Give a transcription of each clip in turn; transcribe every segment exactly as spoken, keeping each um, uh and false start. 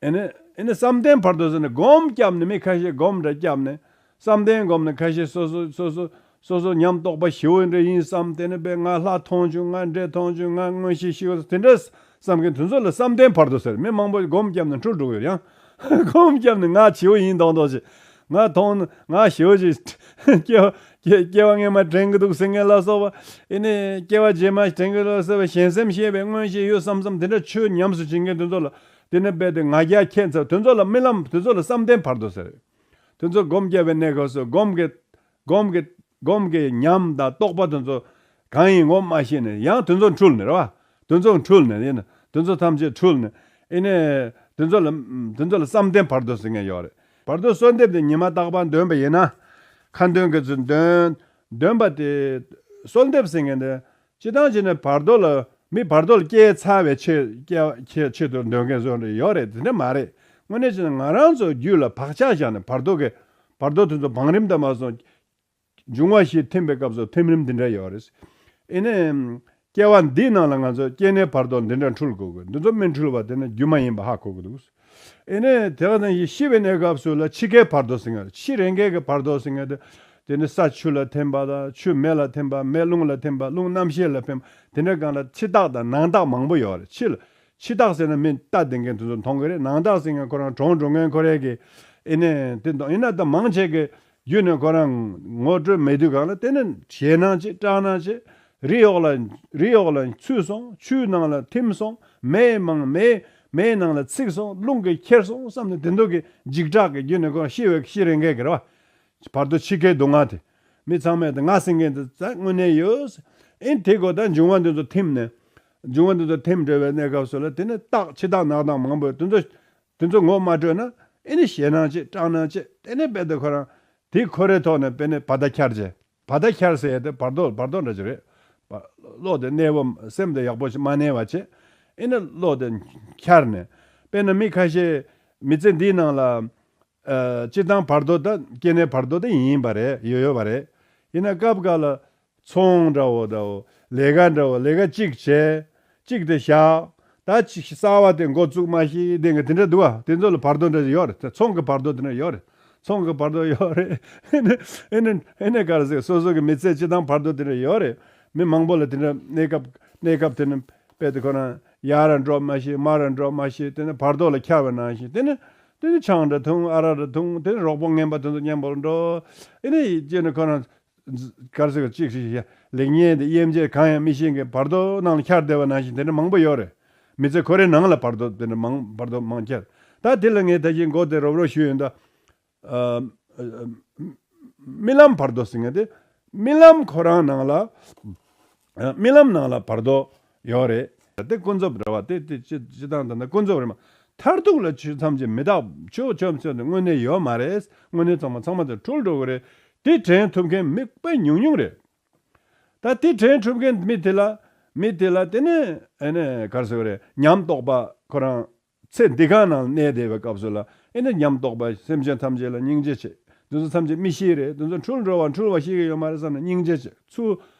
ཨེ་ནི་ཨེ་ནི་བསམ་གཏན་བར་དོ་ཟེར་ནས་སྒོམ་བརྒྱབ་ནས། མི་ཁ་ཤས་སྒོམ་འདྲ་བརྒྱབ་ནས། བསམ་གཏན་སྒོམ་ནས་ཁ་ཤས་སོ་སོ་སོ་སོ་སོ་སོ་ཉམས་རྟོགས་པ་ཞེ་པོ་འདྲ་ཡིན་བསམ། དེ་ནས་པས་ང་ལྷ་མཐོང་བྱུང་། ང་འདྲེ་མཐོང་བྱུང་། ང་མངོན་ཤེས་ཤིག་ཡོད། དེ་འདྲ་བསམ་མཁན་དེ་ཚོ་ལ་བསམ་གཏན་བར་དོ་ཟེར། མི་མང་པོ་སྒོམ་བརྒྱབ་ནས་འཁྲུལ་འགྲོ་གི་ཡོད། ཡང་སྒོམ་བརྒྱབ་ནས་ང་ཞེ་པོ་ཡིན་མདོག་མདོག་བྱེད། ང་མཐོང་ན་ང་ཞེ་པོ་ཅིག་སྐྱེ་བ་སྐྱེ་སྐྱེ་བ་སྔོན་མ་དྲན་གྱི་འདུག་ཟེར་མཁན་ལ་སོགས་པ། ཨེ་ནས་སྐྱེ་བ་རྗེས་མ་དྲན་གྱི་འདུག་ཟེར་བ། གཞན་སེམས་ཤེས་པའི་མངོན་ཤེས་ཡོད་བསམ་བསམ་དེ་འདྲ་ཆོས་ཉམས་སུ་བྱེད་མཁན་དེ་ཚོ་ལ། དེ་ནས་རྦད་དེ་ང་རྒྱལ་ཁྱད་མཚར། དེ་ཚོ་ལ་རྨི་ལམ། དེ་ཚོ་ལ་བསམ་གཏན་བར་དོ་ཟེར། དེ་ཚོ་སྒོམ་བརྒྱབ་པའི་གནས་སྐབས་སུ་སྒོམ་གྱི་སྒོམ་གྱི་སྒོམ་གྱི་ཉམས་དང་རྟོགས་པ་དེ་ཚོ་གང་ཡིན་ངོ་མ་ཤེས་ནས། ཡང་དེ་ཚོ་འཁྲུལ་ནས་རེད་བ། དེ་ཚོ་འཁྲུལ་ནས་ཡིན་ན། དེ་ཚོ་ཐམས་ཅད་འཁྲུལ་ནས། ཨེ་ནས་དེ་ཚོ་ལ་དེ་ཚོ་ལ་བསམ་གཏན་བར་དོ་ཟེར་མཁན་ཡོད་རེད། བར་དོ་གསོལ་འདེབས་དེ་ཉི་མ་རྟག་པར་འདོན་པ་ཡིན་ན། ཁ་འདོན་གྱི་ཚུལ་འདོན་འདོན་པ་དེ་གསོལ་འདེབས་ཟེར་མཁན་དེ། སྤྱིར་བཏང་བྱས་ན་བར་དོ་ལ་མི་བར་དོ་ལ་སྐྱེས་ཚར་བའི་ཆེད་སྐྱེ་ཆེད་ཆེད་དུ་འདོན་མཁན་བཟོ་འདྲ་ཡོད་རེད། དེ་འདྲ་མ་རེད། དངོས་གནས་བྱས་ན་ང་རང་ཚོ་རྒྱུད་ལ་བག་ཆགས་བཞག་ནས་བར་དོ་གི་བར་དོ་དེ་ཚོ་བང་རིམ་དུ་མ་སོང་། འབྱུང་བ་བཞི་ཐིམ་པའི་སྐབས་སུ་ཐིམ་རིམ་འདི་འདྲ་ཡོད་རེད། ཨེ་ནས་སྐྱེ་བ་འདིའི་ནང་ལ་ང་ཚོ་སྐྱེ་གནས་བར་དོ་འདི་འདྲ་འཁྲུལ་དགོས་དགོས། འདི་ཚོ་མི་འཁྲུལ་བ་དེ་ནི་རྒྱུ་མ་ཡིན་པ་ཧ་གོ་དགོས་འདུག་ཨེ་ནས་དེ་ག་ནང་བཞིན་ཤི་བའི་གནས་སྐབས་སུ་ལ་འཆི་ཁའི་བར་དོ་ཟེར་མཁན། འཆི་རན་ཁའི་གི་བར་དོ་ཟེར་མཁན་དེ། དེ་ནི་ས་ཆུ་ལ་ཐིམ་པ་དང་། ཆུ་མེ་ལ་ཐིམ་པ། མེ་རླུང་ལ་ཐིམ་པ། རླུང་རྣམ་ཤེས་ལ་ཐིམ་པ། དེ་འདྲ་སྒང་ལ་འཆི་རྟགས་དང་ནང་རྟགས་མང་པོ་ཡོད་རེད། འཆི་ལ་འཆི་རྟགས་ཟེར་ན་མི་རྟ་འདེད་མཁན་དེ་ཚོ་མཐོང་གི་རེད། ནང་རྟགས་ཟེར་མཁན་ཁོ་རང་གྲོངས་འགྲོ་མཁན་ཁོ་རའི་གི། ཨེ་ནས་དེ་མཐོང་། ཡིན་ན་ད་མང་ཆེ་གི་རྒྱུད་ནས་ཁོ་རང་ངོ་སྤྲོད་མེད་དུས་སྒང་ལ། དེ་ནི་ཞེད་སྣང་བྱེད། སྐྲག་སྣང་བྱེད། རི་འོག་ལ་རི་འོག་ལ་ཚུད་སོང་། ཆུའི་ནང་ལ་ཐིམ་སོང་། མེའི་མང་མེ་མེའི་ནང་ལ་ཚིག་སོང་། རླུང་གིས་ཁྱེར་སོང་བསམ་ནས་དེ་འདྲ་གི་འཇིགས་སྐྲག་གི་རྒྱུད་ནས་ཁོ་རང་ཤི་བའི་ཤི་རན་མཁན་གི་རེད་བ། བར་དོ་འཆི་ཁའི་སྡུག་བསྔལ་དེ། མི་ཚང་མས་དེ་ང་ཟེར་མཁན་དེ་ད་དངོས་གནས་ཡོད། ཨེ་དེ་གོ་ད་འབྱུང་བ་འདི་ཚོ་ཐིམ་ནས། འབྱུང་བ་འདི་ཚོ་ཐིམ་འགྲོ་བའི་གནས་སྐབས་སུ་ལ། དེ་ནི་རྟགས་འཆི་རྟགས་ནག་དང་མང་པོ་དེ་ཚོ། དེ་ཚོ་ངོ་མ་སྤྲོད་ན། ཨེ་ནི་ཞེད་སྣང་བྱེད། སྐྲག་སྣང་བྱེད། དེ་ནི་རྦད་དེ་ཁོ་རང་དེ་ཁོ་རའི་ཐོག་ནས་དཔེར་ན་བར་ཐག་འཁྱར་བྱས། བར་ཐག་འཁྱར་ཟེར་ཡ་དེ་བར་དོ་བར་དོ་འདྲ་ཅིག་རེད། བ་བློ་དེ་གནས་པོ་སེམས་དེ་ཡག་པོ་ཞིག་མ་གནས་པ་བྱས། ཨེ་ནི་བློ་དེ་འཁྱར་ནས། དཔེར་ན་མི་ཁ་ཤས་མི་ཚེ་འདིའི་ནང་ལ། ཨ་སྤྱིར་བཏང་བར་དོ་ད་སྐྱེ་གནས་བར་དོ་དེ་ཡིན་པ་རེད། ཡོད་ཡོད་པ་རེད། ཡིན་ན་སྐབས་འགའ་ལ་ཚོང་འདྲ་བོ་འདྲ་བོ། ལས་ཀ་འདྲ་བོ། ལས་ཀ་གཅིག་བྱས། གཅིག་དེ་བཞག་ད་ཅིག་གསར་བ་དེ་འགོ་བཙུགས་མ་ཤེས་དེ་གི་དེ་འདྲ་འདུག་བ། དེ་ཚོ་ལ་བར་དོ་འདྲ་ཡོད་རེད། ཚོང་གི་བར་དོ་དེ་འདྲ་ཡོད་རེད། ཚོང་གི་བར་དོ་ཡོད་རེད། ཨེ་ནི་ཨེ་ནི་ཨེ་ནི་ག་རེ་ཟེར། སོ་སོ་གི་མི་ཚེ་སྤྱིར་བཏང་བར་དོ་དེ་འདྲ་ཡོད་རེད། མི་མང་པོ་ལ་དེ་འདྲ་གནས་སྐབས་གནས་སྐབས་དེ་ནི་དཔེ་དེ་ཁོ་རང་ཡར་འགྲོ་མ་ཤེས། མར་འགྲོ་མ་ཤེས། དེ་ནི་བར་དོ་ལ་འཁྱར་བ་ནང་བཞིན། དེ་ནི་དེ་ནི་ཆང་འདྲ་འཐུང་། ཨ་རག་འདྲ་འཐུང་། དེ་ནི་རོགས་པ་ངན་པ་དེ་ཚོ་མཉམ་པོ་འགྲོ། ཨེ་ནི་ཡིད་ཀྱི་ནི་ཁོ་རང་ག་རེ་ཟེར། གཅིག་ཞིག་ལེགས་ཉེས་དེ་དབྱེ་འབྱེད་གང་ཡང་མི་ཤེས་མཁན་བར་དོ་ནང་ལ་འཁྱར་བསྡད་པ་ནང་བཞིན་དེ་འདྲ་མང་པོ་ཡོད་རེད། མི་ཚེ་ཁོ་རའི་ནང་ལ་བར་དོ་དེ་འདྲ་མང་བར་དོ་མང་འཁྱར། ད་དེ་ལ་ངས་ད་གིན་འགོ་དེ་རོབ་རོབ་ཞུས་ཡོད་ད། ཨ་རྨི་ལམ་བར་དོ་ཟེར་མཁན་དེ། རྨི་ལམ་ཁོ་རང་ནང་ལ། ཨ་རྨི་ལམ་ནང་ལ་བར་དོ་ཡོད་རེད། དེ་ཀུན་རྫོབ་རེད་བ། དེ་དེ་སྤྱི་སྤྱི་བཏང་དང་ན་ཀུན་རྫོབ་རེད་མ། མཐར་ཐུག་ལ་ཆོས་ཐམས་ཅད་མི་རྟག་ཆོས་ཆོས་ཆོས་དེ་དངོས་གནས་ཡོད་མ་རེད། དངོས་གནས་ཚང་མ་ཚང་མ་དེ་འཁྲུལ་འགྲོ་གི་རེད། དེ་དྲན་ཐུབ་མཁན་མི་དཔེ་ཉུང་ཉུང་རེད། ད་དེ་དྲན་ཐུབ་མཁན་མི་དེ་ལ་མི་དེ་ལ་དེ་ནས་ཨེ་ནས་ག་རེ་ཟེར་དགོས་རེད། ཉམས་རྟོགས་པ་ཁོ་རང་ཚེ་འདི་ག་ནང་གནས་བསྡད་པའི་སྐབས་སུ་ལ། ཨེ་ནས་ཉམས་རྟོགས་པ་སེམས་ཅན་ཐམས་ཅད་ལ་སྙིང་རྗེ་བྱེད། དེ་ཚོ་ཐམས་ཅད་མི་ཤེས་རེད། དེ་ཚོ་འཁྲུལ་འགྲོ་བ་འཁྲུལ་བ་ཤེས་ཀྱི་ཡོད་མ་རེད་བསམ་ནས་སྙིང་རྗེ་བྱེད། ཚུར་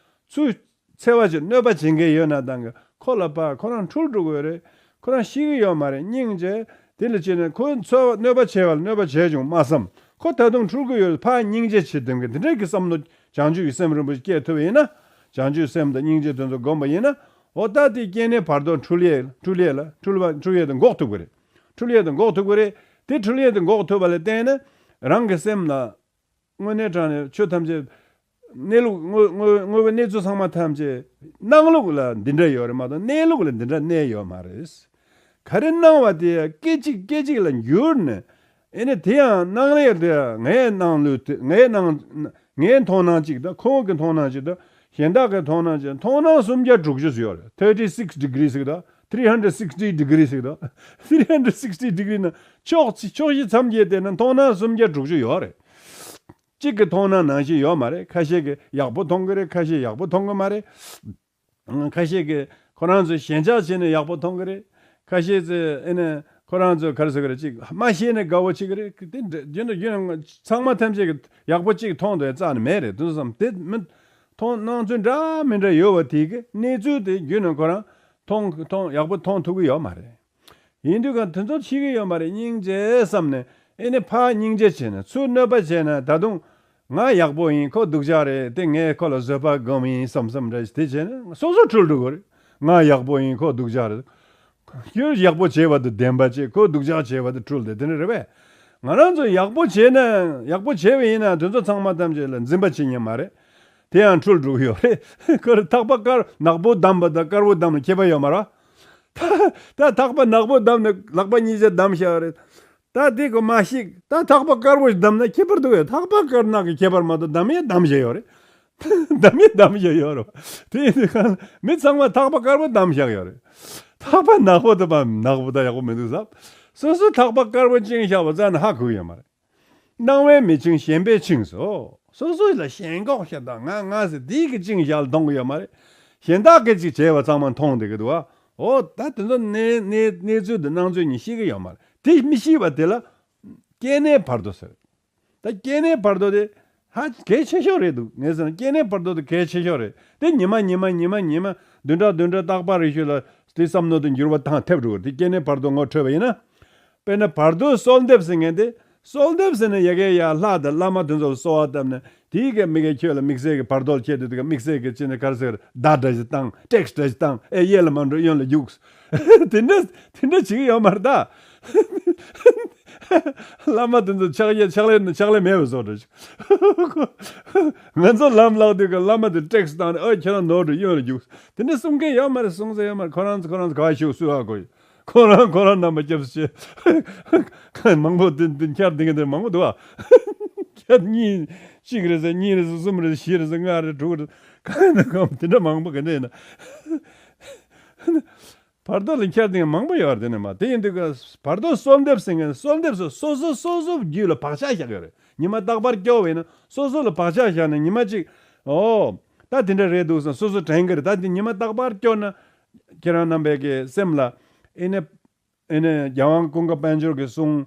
ཚུར་འཚེ་བ་བྱེད། གནོད་པ་བྱེད་མཁན་ཡོད་ན་ཏང་གི་ཁོ་ལ་ཕར། ཁོ་རང་འཁྲུལ་འགྲོ་གི་ཡོད་རེད། ཁོ་རང་ཤེས་ཀྱི་ཡོད་མ་རེད། སྙིང་རྗེ། དེ་ལ་བྱས་ནས་ཁོ་འཚེ་བ་གནོད་པ་བྱས་པ་ལ་གནོད་པ་བྱས་བྱུང་མ་བསམ། ཁོ་ད་དུང་འཁྲུལ་གྱི་ཡོད། ཕར་སྙིང་རྗེ་བྱེད་དེ་འདྲ་གི་བསམ་བློ་བྱང་ཆུབ་ཀྱི་སེམས་རིན་པོ་ཆེ་སྐྱེ་ཐུབ་པ་ཡིན་ན། བྱང་ཆུབ་སེམས་དང་སྙིང་རྗེ་དེ་ཚོ་བསྒོམ་པ་ཡིན་ན། འོ་ད་དེ་སྐྱེ་གནས་བར་དོ་འཁྲུལ་ཡས་འཁྲུལ་ཡས་ལ་འཁྲུལ་བ་འཁྲུལ་ཡས་དེ་འགོག་ཐུབ་ཀྱི་རེད། འཁྲུལ་ཡས་དེ་འགོག་ཐུབ་ཀྱི་རེད། དེ་འཁྲུལ་ཡས་དེ་འགོག་ཐུབ་པ་ལ་བརྟེན་ནས་རང་གི་སེམས་ལ། དངོས་གནས་དྲང་གནས་ཆོས་ཐམས་ཅད་གནས་ལུགས་དངོས་དངོས་དངོས་པོའི་གནས་ཚུལ་ཚང་མ་ཐམས་ཅད་སྣང་ལུགས་ལ་འདི་འདྲ་ཡོད་རེད་མ་གཏོགས་གནས་ལུགས་ལ་འདི་འདྲ་གནས་ཡོད་མ་རེད། ག་རེ་སྣང་བ་དེ་སྐད་ཅིག་སྐད་ཅིག་ལ་འགྱུར་ནས། ཨེ་ནས་དེ་ཡང་སྣང་ལས་དེ་ངའི་སྣང་ལུགས་དེ། ངའི་སྣང་ངའི་མཐོང་སྣང་གཅིག་དང་། ཁོང་གི་མཐོང་སྣང་གཅིག་དང་། གཞན་དག་གི་མཐོང་སྣང་གཅིག། མཐོང་སྣང་སུམ་བརྒྱ་དྲུག་ཅུ་ཡོད་རེད། thirty six degrees ཟེར་གི་དང་། three hundred sixty degrees ཟེར་གི་དང་། three hundred sixty degrees ན་ཕྱོགས་ཕྱོགས་བཞི་མཚམས་བརྒྱད་བལྟས་ན་མཐོང་སྣང་སུམ་བརྒྱ་དྲུག་ཅུ་ཡོད་རེད། གཅིག་གི་མཐོང་སྣང་ནང་བཞིན་ཡོད་མ་རེད། ཁ་ཤས་ཀྱིས་ཡག་པོ་མཐོང་གི་རེད། ཁ་ཤས་ཡག་པོ་མཐོང་གི་མ་རེད། ཁ་ཤས་ཀྱིས་ཁོ་རང་ཚོས་ཞེན་ཆགས་བྱས་ནས་ཡག་པོ་མཐོང་གི་རེད། ཁ་ཤས་ཚོས་ཨེ་ནས་ཁོ་རང་ཚོས་ག་རེ་ཟེར་གི་རེད། ཅིག་མ་ཤེས་ནས་དགའ་བོ་བྱེད་ཀྱི་རེད། དེ་འདྲ་རྒྱུན་དུ་རྒྱུན་ཚང་མ་ཐམས་ཅད་ཀྱིས་ཡག་པོ་གཅིག་མཐོང་འདོད་རྩ་ནས་མེད་རེད། དུས་བསམ་དེ་མི་མཐོང་སྣང་ཚུལ་འདྲ་མི་འདྲ་ཡོད་པ་དེ་གི་གནས་ཚུལ་དེ་རྒྱུན་ནས་ཁོ་རང་མཐོང་མཐོང་ཡག་པོ་མཐོང་ཐུབ་ཀྱི་ཡོད་མ་རེད། ཡིན་དུས་གང་དེ་ཚོ་ཤེས་ཀྱི་ཡོད་མ་རེད། སྙིང་རྗེ་བསམ་ནས་ཨེ་ནི་ཕར་སྙིང་རྗེ་བྱས་ནས་ཚུར་གནོད་པ་བྱས་ན་ད་དུང་ང་ཡག་པོ་ཡིན། ཁོ་སྡུག་ཅག་རེད། དེ་ངས་ཁོ་ལ་བཟོད་པ་སྒོམ་ཡིན་བསམ་བསམ་འདྲ་ཞིག་དེ་བྱས་ན་སོ་སོ་འཁྲུལ་འགྲོ་གི་རེད། ང་ཡག་པོ་ཡིན། ཁོ་སྡུག་ཅག་རེད། ཁྱོད་ཡག་པོ་བྱས་པ་དེ་བདེན་པ་བྱས། ཁོ་སྡུག་ཅག་བྱས་པ་དེ་འཁྲུལ་དེ་དེ་འདྲ་རེད་པས། ང་རང་ཚོ་ཡག་པོ་བྱས་ན་ཡག་པོ་བྱས་པ་ཡིན་ན་དེ་ཚོ་ཚང་མ་ཐམས་ཅད་ལ་འཛིན་པ་བྱེད་ཉན་མ་རེད། དེ་ཡང་འཁྲུལ་འགྲོ་གི་ཡོད་རེད། ཁོ་རེ་ཐག་པ་དཀར་ནག་པོ་བསྡམས་པ་དང་དཀར་པོ་བསྡམས་ལ་ཁྱད་པར་ཡོད་མ་རེད། ད་ཐག་པ་ནག་པོ་བསྡམས་ནས་ལག་པ་གཉིས་ཆ་བསྡམས་བཞག་རེད། ད་དེ་གོ་མ་ཤིག་ད་ཐག་པ་དཀར་པོ་ཞིག་བསྡམས་ན་ཁྱད་པར་འདུག་གས། ཐག་པ་དཀར་ནག་གི་ཁྱད་པར་མ་གཏོགས་བསྡམས་ཡས་བསྡམས་བཞག་ཡོད་རེད། བསྡམས་ཡས་བསྡམས་བཞག་ཡོད་རེད། དེ་ཡིན་དུས་གང་མི་ཚང་མ་ཐག་པ་དཀར་པོ་བསྡམས་བཞག་ཡོད་རེད། ཐག་པ་ནག་པོ་དང་ནག་པོ་དང་ཡག་པོ་མི་འདུག་བསམ། སོ་སོ་ཐག་པ་དཀར་པོ་བཅིངས་བཞག་པ་རྩ་ནས་ཧ་གོ་གི་ཡོད་མ་རེད། སྣང་བས་མི་འཆིང་གཞན་པས་འཆིང་སོ། སོ་སོ་ལ་ཞེན་ཁོག་ཤ་དང་ང་ང་ཟེར་དེའི་གི་བཅིངས་བཞག་ལ་གཏོང་གི་ཡོད་མ་རེད། གཞན་དག་གིས་ཅིག་བྱས་པ་ཚང་མ་མཐོང་བསྡད་ཀྱི་འདུག་བ། འོ་ད་དེ་ཚོ་གནས་གནས་གནས་ཚུལ་དང་སྣང་ཚུལ་གཉིས་ཤེས་ཀྱི་ཡོད་མ་རེད། དེ་མི་ཤེས་པ་དེ་ལ་སྐྱེ་གནས་བར་དོ་ཟེར། ད་སྐྱེ་གནས་བར་དོ་དེ་ཧ་གལ་ཆེ་ཤོས་རེད་འདུག་ངས་ཟེར་ན་སྐྱེ་གནས་བར་དོ་དེ་གལ་ཆེ་ཤོས་རེད། དེ་ཉི་མ་ཉི་མ་ཉི་མ་ཉི་མ་བདུན་ཕྲག་བདུན་ཕྲག་རྟག་པར་རེ་ཞིག་ལ་དེ་བསམ་མནོ་དེ་འགྱུར་བ་བཏང་ཐེབས་འགྲོ་གི་རེད། དེ་སྐྱེ་གནས་བར་དོ་ངོ་འཕྲོད་པ་ཡིན་ན། དཔེར་ན་བར་དོའི་གསོལ་འདེབས་ཟེར་མཁན་དེ། གསོལ་འདེབས་ཟེར་ན་ཡ་གའི་ཡ་ལྷ་དང་བླ་མ་དེ་ཚོ་ལ་གསོལ་བ་བཏབ་ནས་དེའི་གའི་མི་གའི་ཁྱོད་ལ་དམིགས་བསལ་གྱི་བར་དོ་ལ་ཁྱེད་དེ་དེ་ག་དམིགས་བསལ་གྱི་ཅི་ནས་ག་རེ་ཟེར་བརྡ་འདྲ་ཞིག་བཏང་ཊེག་སི་འདྲ་ཞིག་བཏང་ཨེ་གཡས་ལ་མ་འགྲོ་གཡོན་ལ་རྒྱུགས། དེ་འདྲ་དེ་འདྲ་བྱེད་ཀྱི་ཡོད་མ་རེད་ད། བླ་མ་དེ་ཚོ་ཕྱག་གཡས་ཕྱག་ལས་ཕྱག་ལས་མེད་པའི་བཟོ་འདྲ་ཞིག་ང་ཚོ་ལམ་བརླག་དུས་ཀྱི་བླ་མ་དེ་ཊེག་སི་བཏང་ནས་ཨོ་ཁྱེད་རང་ནོར་འགྲོ་གཡོན་ལ་རྒྱུགས། དེ་འདྲ་གསུང་མཁན་ཡོད་མ་རེད། གསུང་ས་ཡོད་མ་རེད། ཁོ་རང་ཚོ་ཁོ་རང་ཚོ་ག་ཤོག་སུ་ཧ་གོ་ཡོད། ཁོ་རང་ཁོ་རང་རྣམ་པ་སྐྱབས་སུ་མཆི། མང་པོ་དེ་དེ་འཁྱར་དེ་ག་དེ་མང་པོ་འདུག་ཨ། འཁྱར་གཉིས་གཅིག་རེད་ཟེར་གཉིས་རེད་ཟེར་གསུམ་རེད་ཟེར་བཞི་རེད་ཟེར་ལྔ་རེད་དྲུག་རེད་གང་ཡིན་ན་གང་དེ་འདྲ་མང་པོ་ག་འདྲ་ཡིན་ན། བར་དོ་ལ་འཁྱར་དེ་མང་པོ་ཡོད་རེད། དེ་ནས་མ་དེ་ཡིན་དུས་ཀ་བར་དོ་གསོལ་འདེབས་ཟེར་མཁན་གསོལ་འདེབས་སུ་སོ་སོ་སོ་སོ་རྒྱུད་ལ་བག་ཆགས་བཞག་ཡོད་རེད། ཉི་མ་རྟག་པར་སྐྱོ་བ་ཡིན་ན་སོ་སོ་ལ་བག་ཆགས་བཞག་ནས་ཉི་མ་གཅིག་ཨོ། ད་དེ་འདྲ་རེད་འདུག་བསམ་སོ་སོ་དྲན་གི་རེད། ད་དེ་ཉི་མ་རྟག་པར་སྐྱོ་ན་ཁྱེད་རང་རྣམ་པའི་གི་སེམས་ལ་ཨེ་ནས། ཨེ་ནས་རྒྱལ་དབང་ཀུན་དགའ་དཔལ་འབྱོར་གྱི་གསུང་།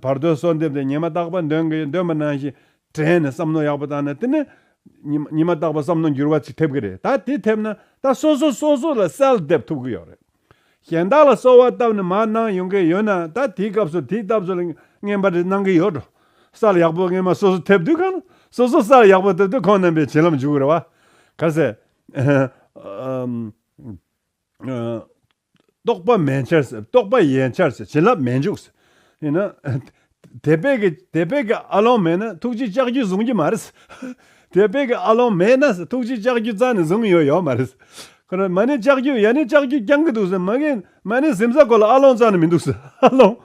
བར་དོའི་གསོལ་འདེབས་དེ་ཉི་མ་རྟག་པར་འདོན་གྱི་འདོན་པ་ནང་བཞིན་དྲན་ནས་བསམ་མནོ་ཡག་པོ་བཏང་ན་དེ་ནི་ཉི་མ་ཉི་མ་རྟག་པར་བསམ་མནོ་འགྱུར་བ་ཅིག་ཐེབས་ཀྱི་རེད། ད་དེ་ཐེབས་ན་ད་སོ་སོ་སོ་སོ་ལ་གསལ་འདེབས་ཐུབ་ཀྱི་ཡོད་རེད། གཞན་དག་ལ་གསོལ་བ་བཏབ་ནས་མར་གནང་ཡོང་གི་ཡོད་ན་ད་དེའི་སྐབས་སུ་དེའི་སྐབས་སུ་ལ་རྔན་པ་རེ་གནང་གི་ཡོད་འགྲོ། གསལ་ཡག་པོ་རྔན་མ་སོ་སོ་ཐེབས་དུས་གང་ན་སོ་སོ་གསལ་ཡག་པོ་ཐེབས་དུས་ཁོང་རྣམ་པས་བྱིན་རླབས་འཇུག་གི་རེད་བ། ག་ཟེ། རྟོག་པ་མེད་འཆར་ཟེར། རྟོག་པ་ཡལ་འཆར་ཟེར། བྱིན་རླབས་མེད་འཇུག་ཟེར། ཡིན་ན། དད་པའི་གི་དད་པའི་གི་ཨ་ལོང་མེད་ན་ཐུགས་རྗེ་ལྕགས་ཀྱུས་བཟུང་རྒྱུ་མ་རེད་ཟེར། དད་པའི་གི་ཨ་ལོང་མེད་ན་ཟེར་ཐུགས་རྗེ་ལྕགས་ཀྱུ་རྩ་ནས་བཟུང་ཡོད་ཡོད་མ་རེད་ཟེར། ཁོ་རང་མ་ཎི་ལྕགས་ཀྱུ་ཡ་ཎི་ལྕགས་ཀྱུ་རྐྱང་གི་འདུག་ཟེར། མ་ཎི་མ་ཎི་གཟིམ་ས་སྐོར་ལ་ཨ་ལོང་རྩ་ནས་མི་འདུག་ཟེར། ཨ་ལོང་།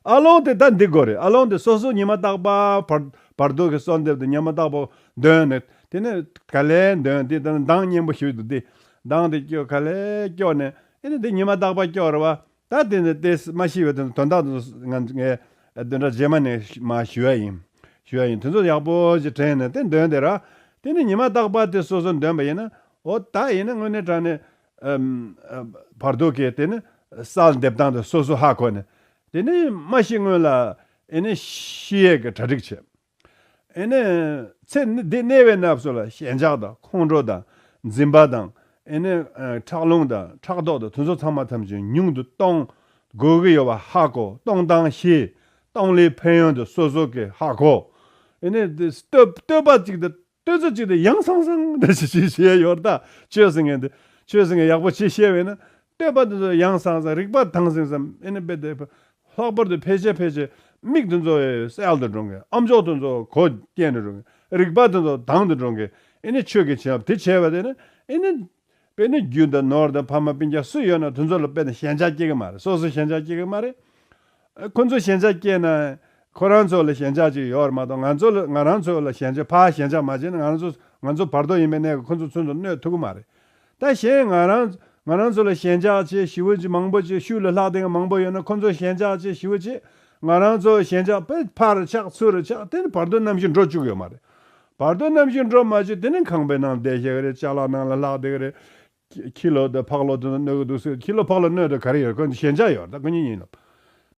ཨ་ལོང་དེ་ད་འདི་དགོས་རེད། ཨ་ལོང་དེ་སོ་སོ་ཉི་མ་རྟག་པར་བར་བར་དོ་གི་གསོལ་འདེབས་དེ་ཉི་མ་རྟག་པར་འདོན་ནས་དེ་ནས་ག་ལེར་འདོན་དེ་ད་མདངས་སྙན་པོ་ཞུས་འདུག་དེ། མདངས་དེ་སྐྱོ་ག་ལེར་སྐྱོ་ནས་ཨེ་ནི་དེ་ཉི་མ་རྟག་པར་སྐྱོ་རེད་བ། ད་དེ་ནི་དེ་མ་ཤེས་པའི་དོན་དག་དེ་ང་ངས་བདུན་ཕྲག་རྗེས་མ་ནས་མ་ཞུ་ཡ་ཡིན། ཞུ་ཡ་ཡིན། དེ་ཚོ་ཡག་པོ་ཞིག་དྲན་ནས་དེ་འདོན་དེ་ར། དེ་ནི་ཉི་མ་རྟག་པར་དེ་སོ་སོ་འདོན་པ་ཡིན་ན་འོ་ད་ཡིན་ན་དངོས་གནས་དྲང་ནས་ཨམ་ཨམ་བར་དོ་གི་དེ་ནི་གསལ་འདེབས་སྟངས་དེ་སོ་སོ་ཧ་གོ་ནས་དེ་ནི་མ་ཤི་སྔོན་ལ་ཨེ་ནི་ཤི་ཡས་ཀྱི་གྲ་སྒྲིག་བྱེད། ཨེ་ནས་ཚེ་འདི་གནས་པའི་གནས་སུ་ལ་ཞེན་ཆགས་དང་ཁོང་ཁྲོ་དང་འཛིན་པ་དང་ཨེ་ནས་ཨ་ཁྲག་རླུང་དང་ཕྲག་དོག་དང་དེ་ཚོ་ཚང་མ་ཐམས་ཅད་ཉུང་དུ་གཏོང་དགོས་ཀྱི་ཡོད་པ་ཧ་གོ། གཏོང་སྟངས་ཤེས། གཏོང་ལེན་ཕན་ཡོན་དེ་སོ་སོ་གིས་ཧ་གོ། ཨེ་ནས་འདི་བསྟོད་བསྟོད་པ་གཅིག་དང་བསྟོད་ཚིག་གཅིག་དང་ཡང་སང་སང་འདྲ་ཞིག་བྱེད་བྱེད་ཡོད་ད། ཆོས་ཟེར་མཁན་དེ་ཆོས་ཟེར་མཁན་ཡག་པོ་བྱེད་ཤེས་པས་ན། བསྟོད་པ་དེ་ཚོ་ཡང་སང་སང་རིག་པ་དྭངས་སིང་སིང་ཨེ་ནི་དཔེ་དེ་ལྷག་པར་དུ་ཕལ་ཆེར་ཕལ་ཆེར་མིག་དེ་ཚོ་གསལ་དུ་འགྲོ་མཁན། ཨམ་ཅོག་དེ་ཚོ་གོ་སྐྱེན་དུ་འགྲོ་མཁན། རིག་པ་དེ་ཚོ་དྭངས་དུ་འགྲོ་མཁན། ཨེ་ནི་ཆོས་ཀྱི་བྱིན་རླབས་དེ་བྱས་པ་དེ་ནི་ཨེ་ནི་དཔེ་ནི་རྒྱུ་དང་ནོར་དང་ཕ་མ་སྤུན་ཀྱག་སུ་ཡོད་ན་དེ་ཚོ་ལ་དཔེ་ནི་ཞེན་ཆགས་སྐྱེ་གི་མ་རེད། སོ་སོ་ཞེན་ཆགས་སྐྱེ་གི་མ་རེད། ཁོ་ཚོ་ཞེན་ཆགས་སྐྱེས་ན་ཁོ་རང་ཚོ་ལ་ཞེན་ཆགས་ཅིག་ཡོད་རེད་མ་གཏོགས་ང་ཚོ་ལ་ང་རང་ཚོ་ལ་ཞེན་ཆགས་ཕར་ཞེན་ཆགས་མ་བྱས་ན་ང་རང་ཚོ་ང་ཚོ་བར་དོ་ཡིན་པའི་གནས་ཀྱི་ཁོ་ཚོ་ཚུན་ཚོད་གནོད་ཐུབ་ཀྱི་མ་རེད། ད་གཞན་ང་རང་ང་རང་ཚོ་ལ་ཞེན་ཆགས་ཆེ་ཞེ་པོ་ཅིག་མང་པོ་ཅིག་ཤུལ་ལ་ལྷག་བསྡད་མཁན་མང་པོ་ཡོད་ན་ཁོ་ཚོ་ཞེན་ཆགས་ཆེ་ཞེ་པོ་ཅིག་ང་རང་ཚོ་ཞེན་ཆགས་དཔེ་ཕར་ཆགས་ཚུར་ཆགས་དེ་ནི་བར་དོ་ནམ་ཞིག་འགྲོ་བཅུག་ཡོད་མ་རེད། བར་དོ་ནམ་ཞིག་འགྲོ་མ་བཅུག་དེ་ནི་ཁང་པའི་ནང་བསྡད་བཞག་གི་རེད། ཅ་ལག་ནང་ལ་ལྷག་བསྡད་ཀྱི་རེད། ཁྱི་ཁྱི་ལོ་དང་ཕག་ལོ་དེ་ཚོ་གནོད་ཀྱི་འདུག་ཟེར། ཁྱི་ལོ་ཕག་ལོ་གནོད་དེ་ག་རེ་ཡོད། ཁོ་ཞེན་ཆགས་ཡོད་རེད། ད་ཁོ་གཉིས་གཉིས་ལ་